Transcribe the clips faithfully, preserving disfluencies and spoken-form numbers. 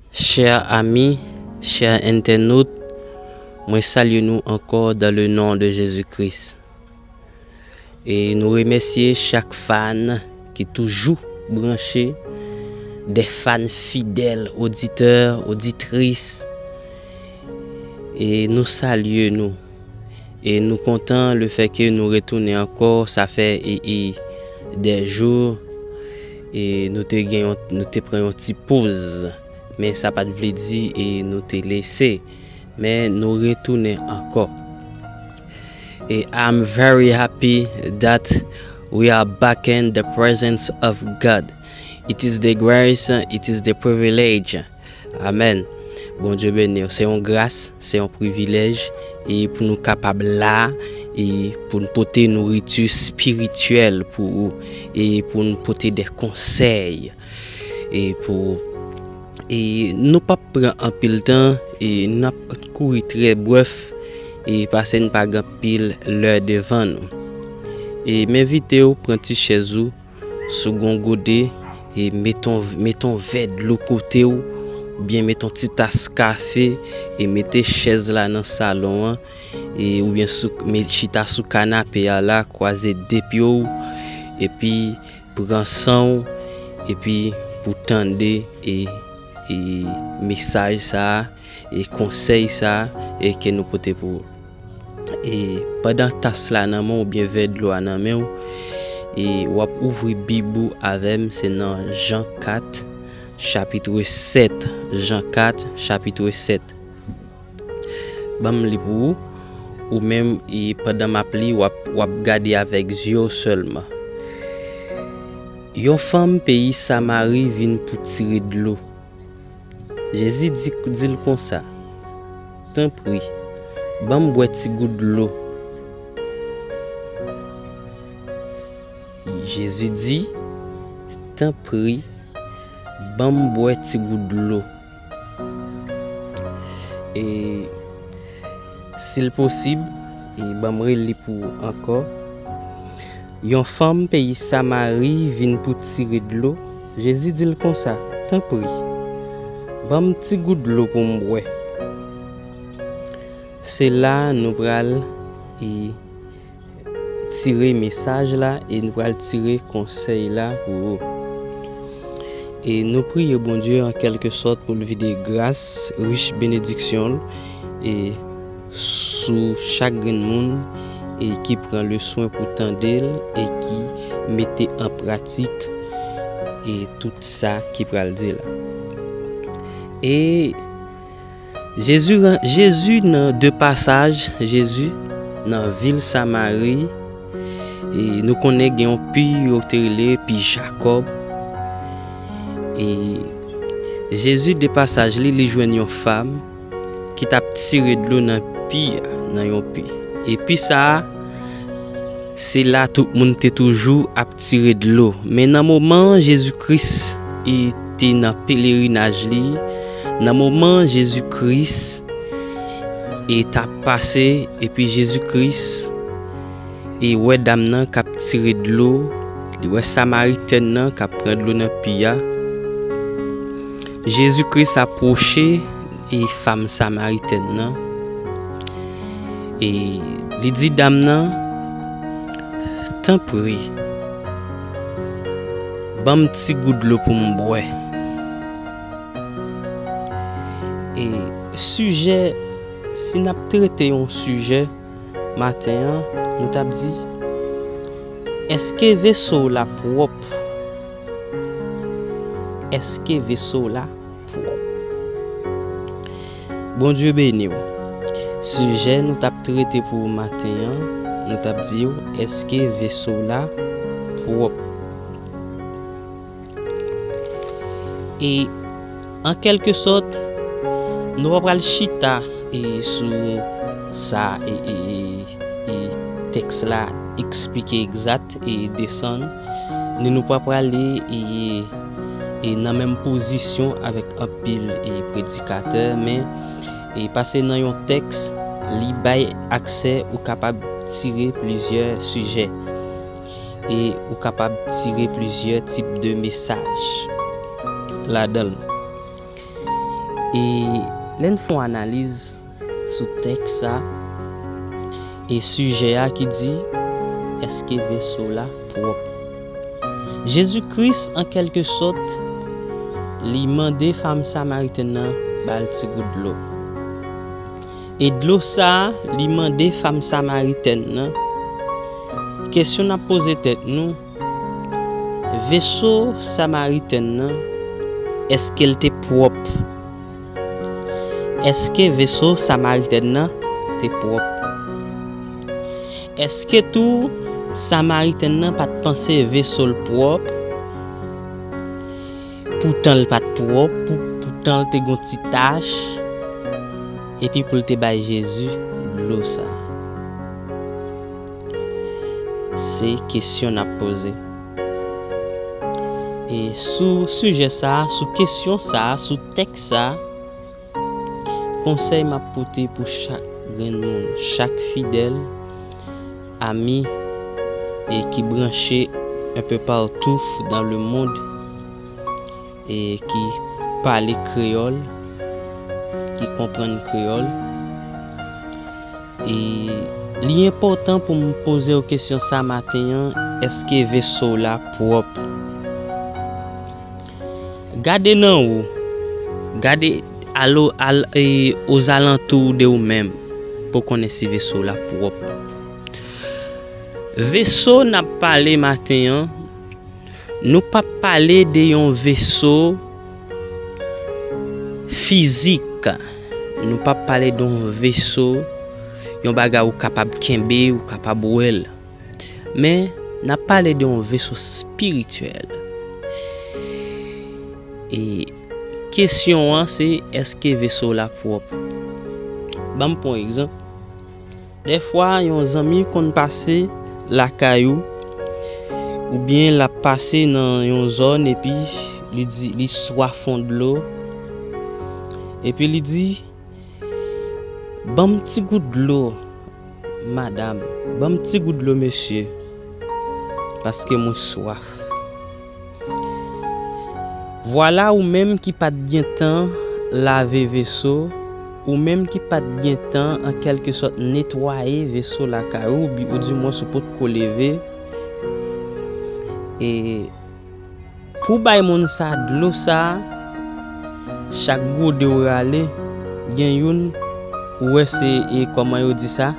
Chè ami, chè entènot, mwen salye nou ankò dans le nom de Jésus-Christ. E nou remèsye chak fan ki toujou branche, de fan fidèl, oditè, oditris. E nou salye nou. E nou kontan le fè ke nou retounen ankò, sa fè e, e de jou, e nou te gen yon, nou te pran yon ti poz, men sa pa t vle di e nou te lese, men nou retounen ankò. E I'm very happy that we are back in the presence of God. It is the grace, it is the privilege. Amen. Bondye beni w. Se yon gras, se yon privilèj, e pou nou kapab la, e pou n pote nouriti espirityèl pou ou, e pou n pote de konsèy, e pou ou. E nou p ap pran anpil tan, e n ap kouri trè brèf, e paske n pa gen anpil lè devan nou. E m envite w pran ti chèz ou, si w gen yon gode, e met yon, met yon vè dlo kote w, oubyen met yon ti tas kafe, e mete chèz la nan salon an, e oubyen sou, met chita sou kanape a la, kwaze de pye w, epi pran san w, epi pou tande e, e mesaj sa a, e konsèy sa a, e ke nou pote pou ou. E pandan tas la nan men w oubyen vè dlo a nan men w, e w ap ouvri Bib ou avè m, se nan Jan kat, chapit sèt. Jan kat, chapit sèt. Ban m li pou ou, ou menm, e pandan m ap li, w ap, w ap gade avèk zye w sèlman. Yon fanm peyi Samari vin pou tire dlo. Jezi di, di l konsa, tanpri, ban m bwè ti gout dlo. Jezi di, tanpri, ban m bwè ti gout dlo. E si l posib, e ban m reli pou ou ankò. Yon fanm peyi Samari vin pou tire dlo. Jezi di l konsa, tanpri, ban m ti gout dlo pou m bwè. Se la nou pral, e, tire mesaj la e nou pral tire konsèy la pou ou. E nou priye Bondye an kèlke sòt pou l vide gras, rich benediksyon l, e sou chak grenn moun, e ki pran le swen pou tande l, e ki mete an pratik, e tout sa ki pral di la. E Jezi ran-, Jezi nan de pasaj, Jezi nan vil Samari, e nou konnen gen yon pi yo te rele pi Jakòb. E Jezi de pasaj li, li jwenn yon fanm ki t ap tire dlo nan pi a, nan yon pi. E pi sa a, se la tout moun te toujou ap tire dlo. Men nan moman Jezi Kris, e, te nan pelerinaj li, nan moman Jezi Kris, e, t ap pase, epi Jezi Kris, e, wè dam nan k ap tire dlo, li wè Samaritèn nan k ap pran dlo nan pi a. Jezi Kris apwoche, e, fanm Samaritèn nan, e li di dam nan, tanpri, ban m ti gout dlo pou m bwè. E sijè, si n ap trete yon sijè maten an, nou t ap di, èske veso w la pwòp? Èske veso w la pwòp? Bondye beni w. Sijè nou t ap trete pou maten an, nou t ap di w, èske veso w la pwòp? E, an kèlke sòt, nou pa pral chita, e, sou sa, e, e, e, e tèks la eksplike egzat e desann, ni nou pa prale, e, e nan menm pozisyon avèk anpil, e, predikatè, men, e, pase nan yon tèks, li bay aksè ou kapab tire plizyè sijè, e ou kapab tire plizyè tip de mesaj ladan l. E lè n fè yon analiz sou tèks sa e sijè a ki di, èske veso la pwòp? Jezi Kris, an kèlke sòt, li mande fanm samaritèn nan ba l ti gout dlo. E dlo sa a, li mande fanm samaritèn nan, kesyon n ap poze tèt nou, veso samaritèn nan, èske l te pwòp? Èske veso samaritèn nan te pwòp? Èske tou samaritèn nan pa t panse veso l pwòp? Poutan l pa t pwòp, pou, poutan l te gon ti tach, epi pou l te bay Jezi dlo sa a. Se kesyon n ap poze. E sou sijè sa a, sou kesyon sa a, sou tèks sa a, konsèy m ap pote pou chak grenn moun, chak fidèl, ami, e ki branche un peu partout dans le monde, e ki pale kreyòl, ki konprann kreyòl. E li enpòtan pou m poze w kesyon sa maten an, èske veso w la pwòp? Gade nan ou, gade alo, al, e, ozalantou de ou menm, pou konnen si veso w la pwòp. Veso n ap pale maten an, nou p ap pale de yon veso fizik. Nou p ap pale de yon veso, yon bagay ou kapab kenbe, ou kapab wè l. Men, n ap pale de yon veso espirityèl. E kesyon an se, èske veso w la pwòp? Ban m pran yon egzanp. Dèfwa, yon zanmi konn pase lakay ou, oubyen l ap pase nan yon zòn, epi li di, li swaf yon dlo, epi li di, "Ban m ti gout dlo, madam, ban m ti gout dlo, mesye, paske mwen swaf." Vwala, ou menm ki pa t gentan lave veso, ou menm ki pa t gentan, an kèlke sòt, netwaye veso lakay ou, bi-, oudimwens ou potko leve, e pou w bay moun sa dlo sa, chak gode w rale, gen youn, ou wè se, e, kòman yo di sa,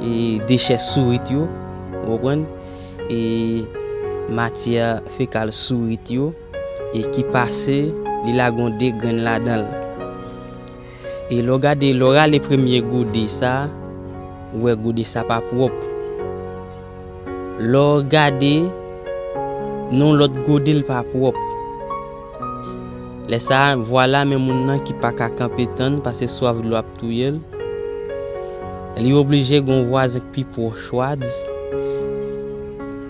e, dechè sourit yo, ou konprann? E matyè fekal sourit yo, e ki pase, li lage yon de grenn ladan l. E lè w gade, lè w rale premye gode sa, ou wè gode sa pa pwòp. Lè w gade nan yon lòt gode, l pa pwòp. Lè sa a, vwala, men moun nan ki pa ka kanpe tann, paske swaf dlo ap touye l. Li oblije gon vwazen k pi pwòch ou a, di,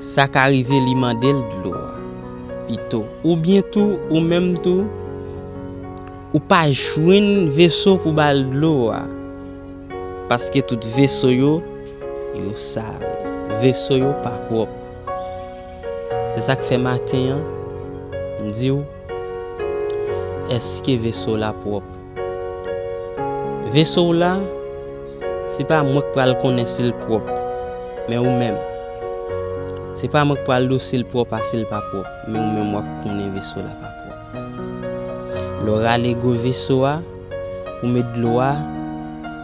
sa ka rive li mande l dlo a pito. Oubyen tou, ou menm tou, ou pa jwenn veso pou ba l dlo a. Paske tout veso yo, yo sal. Veso yo pa pwòp. Se sa k fè maten an, m di w, èske veso w la pwòp? Veso w la, se pa mwen k pral konnen si l pwòp, men ou menm. Se pa mwen k pral di w si l pwòp a, si l pa pwòp, men ou menm w ap konnen veso w la pa pwòp. Lè w rale gwo veso a, ou met dlo a,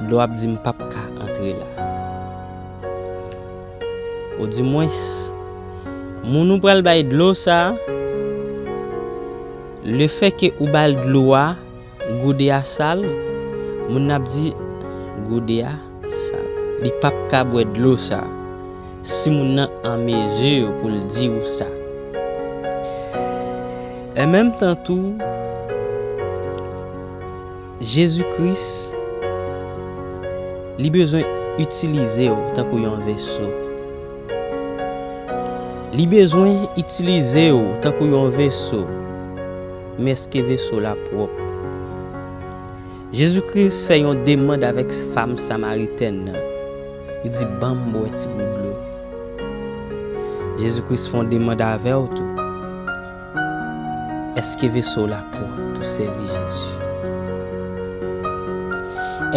dlo a ap di, "M p ap ka antre la." Odimwens, moun ou pral bay dlo sa a, lefètke ou ba l dlo a, gode a sal, moun nan ap di, "Gode a sal." Li p ap ka bwè dlo sa a, si moun nan an mezi pou l di w sa. An menm tan tou, Jezi Kris, li bezwen itilize w tankou yon veso. Li bezwen itilize w tankou yon veso. Men èske veso w la pwòp? Jezi Kris fè yon demann avèk fanm samaritèn nan. Li di, "Ban m bwè ti gout dlo." Jezi Kris fè yon demann avè w tou. Èske veso w la pwòp pou sèvi Jezi?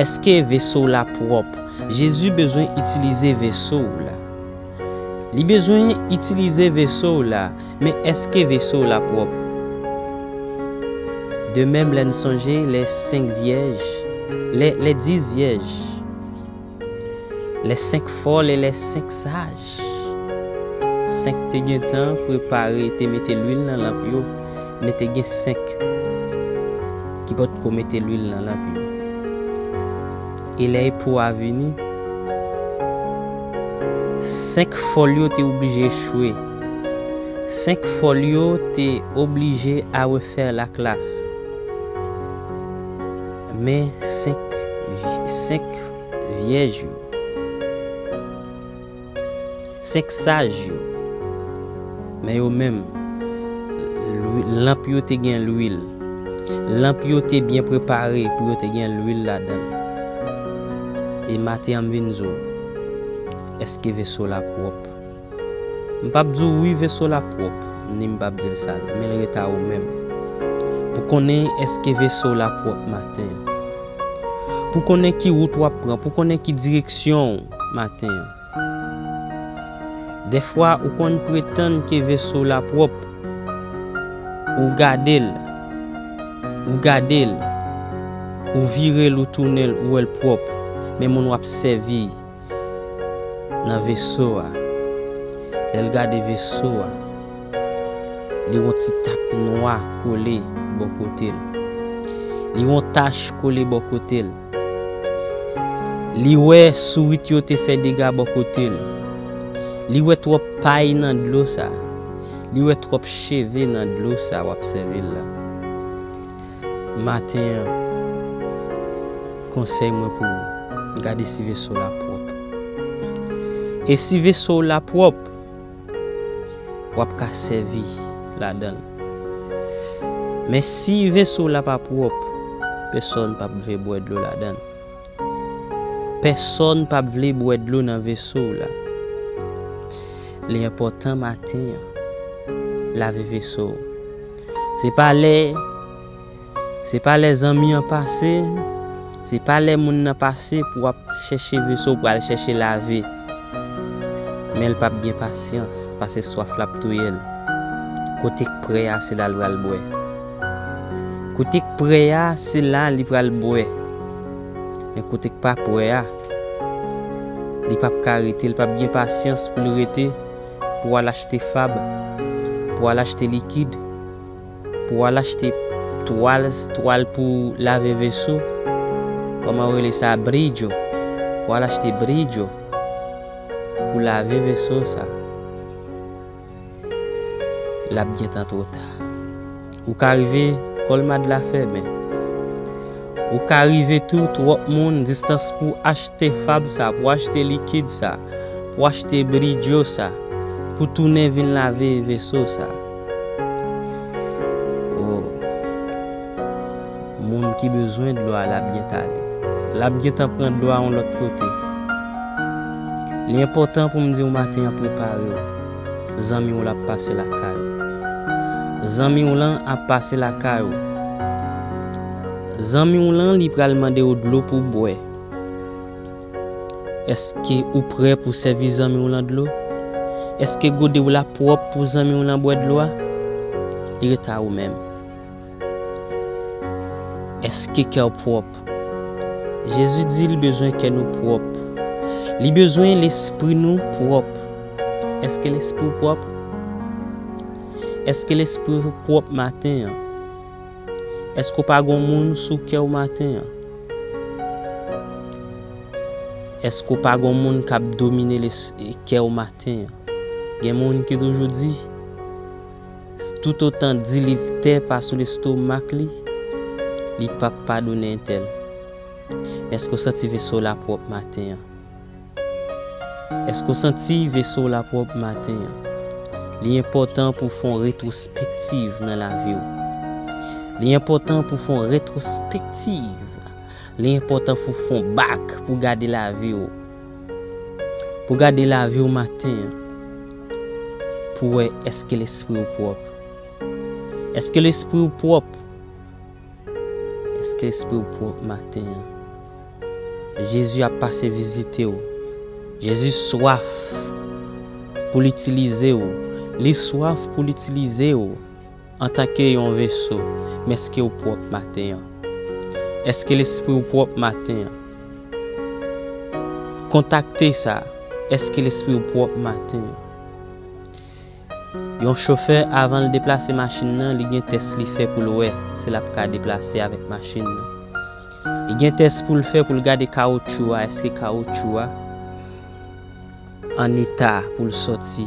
Èske veso w la pwòp? Jezi bezwen itilize veso w la. Li bezwen itilize veso w la, men èske veso w la pwòp? De menm, lè n sonje lè senk vyèj, lè, lè dis vyèj, lè senk fòl e lè senk saj. Senk te gentan prepare, te mete lwil nan lanp yo, men te gen senk ki potko mete lwil nan lanp yo. E lè epou a vini, senk fòl yo te oblije echwe. Senk fòl yo te oblije a refè la klas. Men senk, senk vyèj yo, senk saj yo, men yo menm, lwi-, lanp yo te gen lwil. Lanp yo te byen prepare pou yo te gen lwil ladan l. E maten an m vin di w, èske veso w la pwòp? M p ap di w wi, veso w la pwòp, ni m p ap di l sal, men l ret a ou menm pou konnen èske veso w la pwòp maten an. Pou konnen ki wout w ap pran, pou konnen ki direksyon w maten an. Dèfwa, ou konn pretann ke veso w la pwòp, ou gade l, ou gade l, ou vire l, ou tounen l, ou wè l pwòp, men moun w ap sèvi nan veso a, lè l gade veso a, li wè yon ti tak nwa kole bò kote l. Li wè yon tach kole bò kote l. Li wè sourit yo te fè dega bò kote l. Li wè twòp pay nan dlo sa. Li wè twòp cheve nan dlo sa w ap sèvi l la. Maten an, konsèy mwen pou ou, gade si veso w la pwòp. E si veso w la pwòp, w ap ka sèvi ladan l. Men si veso w la pa pwòp, pèsonn p ap vle bwè dlo ladan l. Pèsonn p ap vle bwè dlo nan veso w la. Li enpòtan maten an, lave veso w. Se pa lè, se pa lè zanmi an pase, se pa lè moun nan pase pou w ap chèche veso, w pral chèche lave. Men l p ap gen pasyans, paske swaf la ap touye l. Kote k prè a, se la l pral bwè. Kote k prè a, se la li pral bwè. Men kote k pa prè a, li p ap ka rete, li p ap gen pasyans pou l rete, pou al achte fab, pou al achte likid, pou al achte twal, twal pou lave veso. Kòman yo rele sa? Bridyo. Pou al achte bridyo pou lave veso sa. L ap gentan twò ta. Ou ka rive, kòlmad la fèmen. Ou ka rive tou, twòp moun, distans pou achte fab sa, pou achte likid sa, pou achte bridyo sa, pou tounen vin lave veso sa. O, moun ki bezwen dlo a, l ap gentan ale. L ap gentan pran dlo a yon lòt kote. Li enpòtan pou m di w maten an, prepare w. Zanmi w la ap pase lakay ou. Zanmi w lan ap pase lakay ou. Zanmi w lan, li pral mande w dlo pou w bwè. Èske ou prè pou sèvi zanmi w lan dlo? Èske gode w la pwòp pou zanmi w lan bwè dlo a? Li ret a ou menm. Èske kè w pwòp? Jezi di l bezwen kè nou pwòp. Li bezwen lespri nou pwòp. Èske lespri w pwòp? Èske lespri w pwòp maten an? Èske w pa gon moun sou kè w maten an? Èske w pa gon moun k ap domine les-, kè w maten an? Gen moun ki toujou di, toutotan di liv tè pa sou lestomak li, li p ap padone entèl. Men èske w santi veso w la pwòp maten an? Èske w santi veso w la pwòp maten an? Li enpòtan pou w fè yon retwospektiv nan lavi w. Li enpòtan pou w fè yon retwospektiv. Li enpòtan pou w fè yon bak pou w gade lavi w. Pou w gade lavi w maten an. Pou w wè èske lespri w pwòp. Èske lespri w pwòp? Èske lespri w pwòp maten an? Jezi ap pase vizite w. Jezi swaf pou l itilize w. Li swaf pou l itilize w antanke yon veso. Men èske w pwòp maten an? Èske lespri w pwòp maten an? Kontakte sa. Èske lespri w pwòp maten an? Yon chofè, avan l deplase machin nan, li gen tès li fè pou l wè si l ap ka deplase avèk machin nan. Li gen tès pou l fè pou l gade kawotchou a, èske kawotchou a an eta pou l sòti.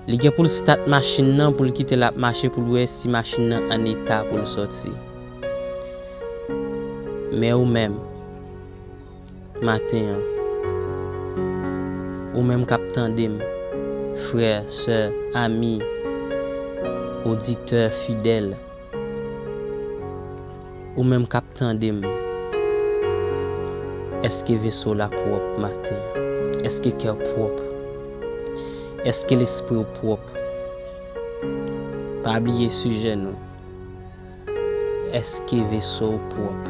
Li gen pou l stat machin nan pou l kite l ap mache pou l wè si machin nan an eta pou l sòti. Men ou menm, maten an, ou menm k ap tande m, frè, sè, ami, oditè fidèl, ou menm k ap tande m, èske veso w la pwòp maten an? Èske kè w pwòp? Èske lespri w pwòp? Pa bliye sijè nou. Èske veso w pwòp?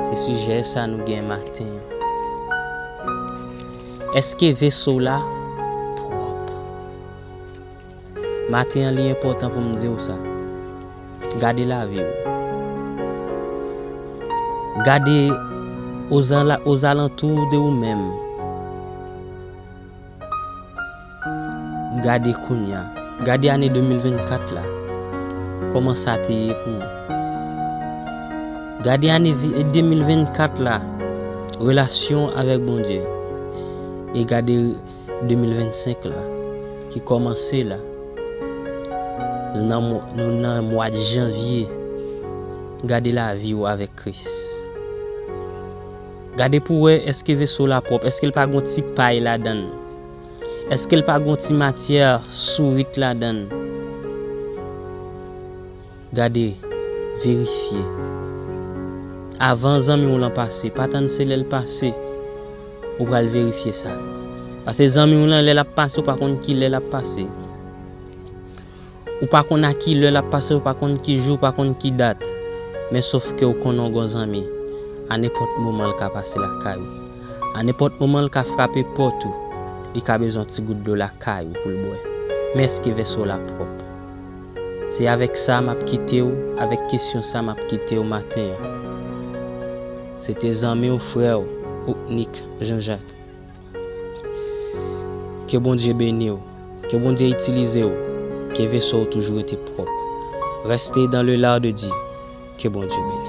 Se sijè sa nou gen maten an. Èske veso w la pwòp? Maten an, li enpòtan pou m di w sa. Gade lavi w. Gade ozala-, ozalantou de ou menm. Gade kounye a. Gade ane de mil vennkat la. Kòman sa te ye pou ou? Gade ane vi-, de mil vennkat la. Relasyon avèk Bondye. E gade de mil vennsenk la. Ki kòmanse la. Nou nan mwa, nou nan mwa de janvye. Gade lavi w avèk Kris. Gade pou wè èske veso w la pwòp, èske l pa gon ti pay ladan l? Èske l pa gon ti matyè sourit ladan l? Gade, verifye. Avan zanmi w lan pase, pa tann se lè l pase, ou pral verifye sa. Paske zanmi w lan, lè l ap pase, ou pa konn ki lè l ap pase. Ou pa konn a ki lè l ap pase, ou pa konn ki jou, ou pa konn ki dat. Men sof ke ou konnen w gon zanmi. A nenpòt moman l ka pase lakay ou. A nenpòt moman l ka frape pòt ou. Li ka bezwen yon ti gout dlo lakay ou pou l bwè. Men èske veso w la pwòp? Se avèk sa m ap kite w, avèk kesyon sa m ap kite w maten an. Se te zanmi w, frè w, Ocnick Jean-Jacques. Ke Bondye beni w. Ke Bondye itilize w. Ke veso w toujou rete pwòp. Reste dans le lard de Dieu. Ke Bondye beni w.